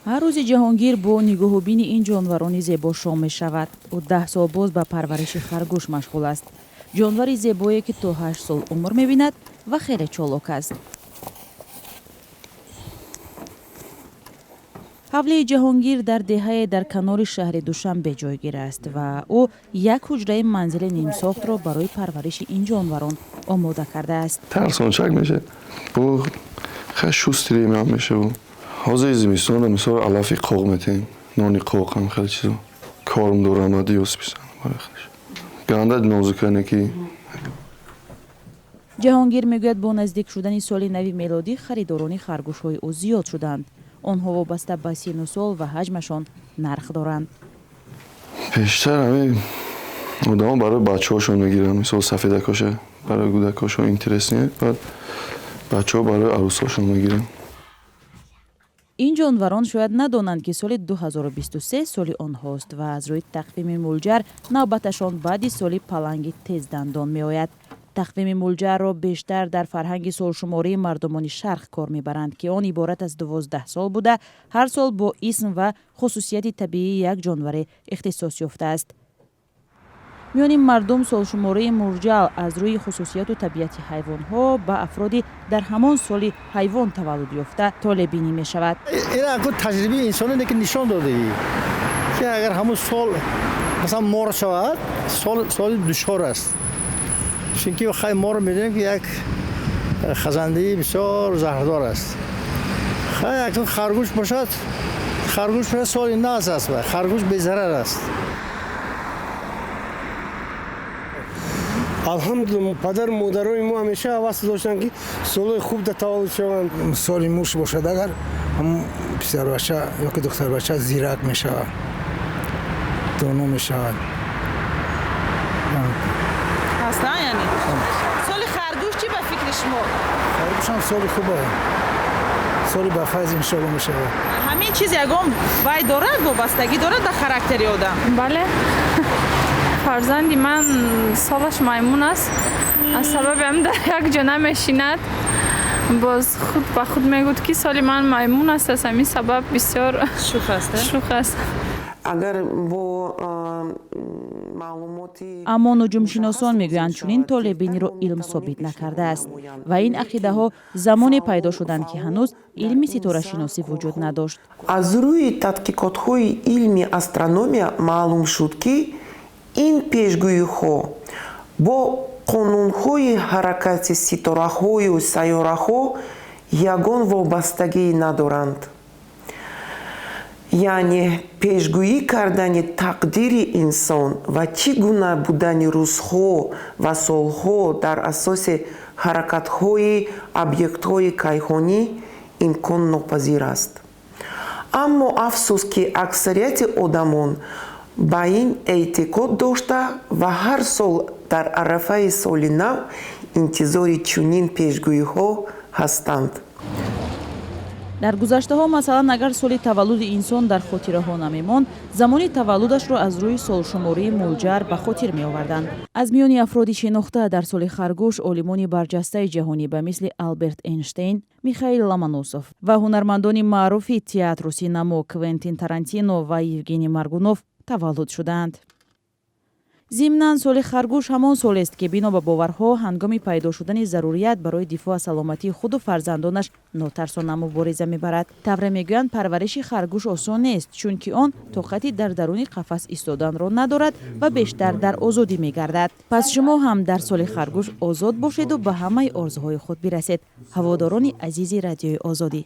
Ҳар рӯзи Ҷаҳонгир бо нигоҳубини ин ҷонварони зебо шом мешавад. Ӯ 10 сол боз ба парвариши харгӯш машғул аст. Ҷонвари зебое, ки то 8 сол умр мебинад ва хеле чолок аст. Ҳавлии Ҷаҳонгир дар деҳае дар канори шаҳри Душанбе ҷойгир аст ва ӯ як ҳуҷраи манзили нимсохтро барои парвариши ин ҷонварон омода кардааст. Тарсончак мешавад, бо хеле шустрый меам мешаву. Ҳозир зимистона, мисол, алафи қоқ метем, нони қоқ, ҳам хеле чизо корм дорам, диёс писан ганда нозукане ки. Ҷаҳонгир мегӯяд, бо наздик шудани соли нави мелодӣ харидорони харгӯшҳои ӯ зиёд шуданд. Онҳо вобаста ба сину сол ва ҳаҷмашон нарх доранд. Пештар ҳамин одамо барои бачаҳошон мегиранд, мисол, сафедакоша барои кӯдакошон интересный, баъд бачаҳо барои арӯсҳошон мегиранд. Ин ҷонварон шояд надонанд, ки соли 2023 соли онҳост ва аз рӯи тақвими мулҷар навбаташон баъди соли паланги тездандон меояд. Тақвими мулҷарро бештар дар фарҳанги солшумории мардумони шарқ кор мебаранд, ки он иборат аз 12 сол буда, ҳар сол бо исм ва хусусияти табиии як ҷонваре ихтисос ёфтааст. Миёни мардум солшумории мурҷал аз рӯи хусусияту табиати ҳайвонҳо ба афроди дар ҳамон соли ҳайвон таваллуд ёфта толебинӣ мешавад. Ин таҷрибаи инсоне, ки нишон додагӣ, ки агар ҳамун сол, масалан, мор шавад, соли душвор аст, чунки хай моро медонем, ки як хазандаи бисёр заҳрдор аст. Хай, акнун харгӯш бошад, харгӯш бошад, соли нағз аст ва харгӯш безарар аст. Алҳамдулилла, падару модарои мо ҳамеша ҳавас доштанд, ки солҳои хуб да таваллуд шаванд. Соли муш бошад агар, ҳамун писарбача ёки духтарбача зирак мешавад, доно мешавад. Ҳастан, яъне соли харгӯш чӣ, ба фикри шумо? Харгӯшам соли хубе, соли ба файз, иншоалло, мешавад. Ҳамин чиз ягон вай дорад, вобастагӣ дорад ба характери одам? Бале, фарзанди ман солаш маймун аст. Аз сабаби ҳам дар як ҷо намешинад. Боз худ ба худ мегӯд, ки соли ман маймун аст, аз ҳамин сабаб бисёр шух аст. Шух аст. Агар бо маълумоти Аммо нуҷумшиносон мегӯянд, чунин толебиниро илм собит накардааст ва ин ақидаҳо замоне пайдо шуданд, ки ҳанӯз илми ситорашиносӣ вуҷуд надошт. Аз рӯи тадқиқотҳои илми астрономия маълум шуд, ки ин пешгӯиҳо бо қонунҳои ҳаракати ситораҳою сайёраҳо ягон вобастагӣ надоранд, яъне пешгӯӣ кардани тақдири инсон ва чӣ гуна будани рӯзҳо ва солҳо дар асоси ҳаракатҳои объектҳои кайҳонӣ имконнопазир аст. Аммо афсӯс, ки аксарияти одамон ба ин эътиқод дошта ва ҳар сол дар арафаи соли нав интизори чунин пешгӯиҳо ҳастанд. Дар гузаштаҳо, масалан, агар соли таваллуди инсон дар хотираҳо намемонд, замони таваллудашро аз рӯи солшумории мулҷар ба хотир меоварданд. Аз миёни афроди шинохта дар соли харгӯш олимони барҷастаи ҷаҳонӣ ба мисли Алберт Эйнштейн, Михаил Ломоносов ва ҳунармандони маъруфи театру синамо Квентин Тарантино ва Евгений Моргунов таваллуд шудаанд. Зимнан, соли харгӯш ҳамон солест, ки бино ба боварҳо ҳангоми пайдо шудани зарурият барои дифоъ аз саломатии худу фарзандонаш нотарсона мубориза мебарад. Тавре мегӯянд, парвариши харгӯш осон нест, чунки он тоқати дар даруни қафас истоданро надорад ва бештар дар озодӣ мегардад. Пас шумо ҳам дар соли харгӯш озод бошеду ба ҳамаи орзуҳои худ бирасед, ҳаводорони азизи Радиои Озодӣ.